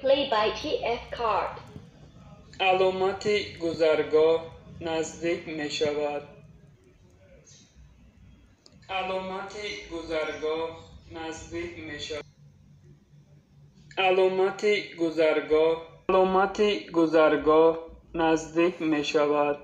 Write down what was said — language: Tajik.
Play by TF card. Аломати гузаргоҳ наздик мешавад. Аломати гузаргоҳ наздик мешавад. Аломати гузаргоҳ, аломати гузаргоҳ наздик мешавад.